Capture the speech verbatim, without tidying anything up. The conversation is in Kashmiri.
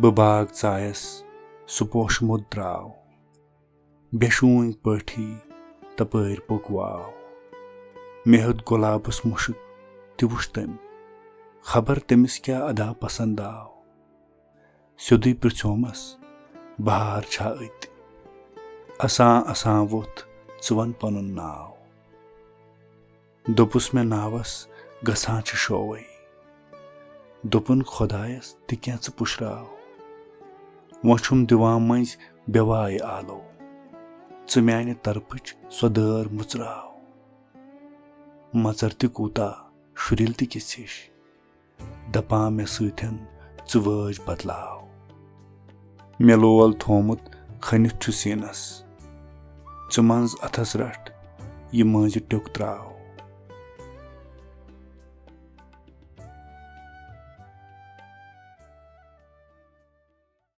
بہٕ باغ ژایس، سُہ پوشہٕ موٚد درٛاو۔ بے شوٗنۍ پٲٹھی تپٲرۍ پوٚک واو۔ مےٚ ہیوٚت گۄلابس مُشُک تہِ وُچھ تٔمۍ۔ خبر تٔمِس کیٛاہ ادا پسند آو۔ سیوٚدُے پرٛژھیومس، "بہار چھا أتۍ؟" اسان اسان ووٚتھ، "ژٕ ون پنُن ناو۔" دوٚپُس، "مےٚ ناوس گژھان چھِ شووَے۔" دوٚپُن، "خۄدایس تہِ کینٛہہ ژٕ پُشراو۔ وۄنۍ چھُم دِوان مٔنٛزۍ بے واے آلو۔ ژٕ میانہِ طرفٕچ سۄ دٲر مُژراو۔ مژر تہِ کوٗتاہ، شُرِل تہِ کِژھ ہِش۔ دپان مےٚ سۭتٮ۪ن ژٕ وٲج بدلاو۔ مےٚ لول تھومُت کھٔنِتھ چھُ سیٖنس۔ ژٕ منٛز اتھس رٹھ، یہِ مٔنٛزِ ٹیوٚک تراو۔"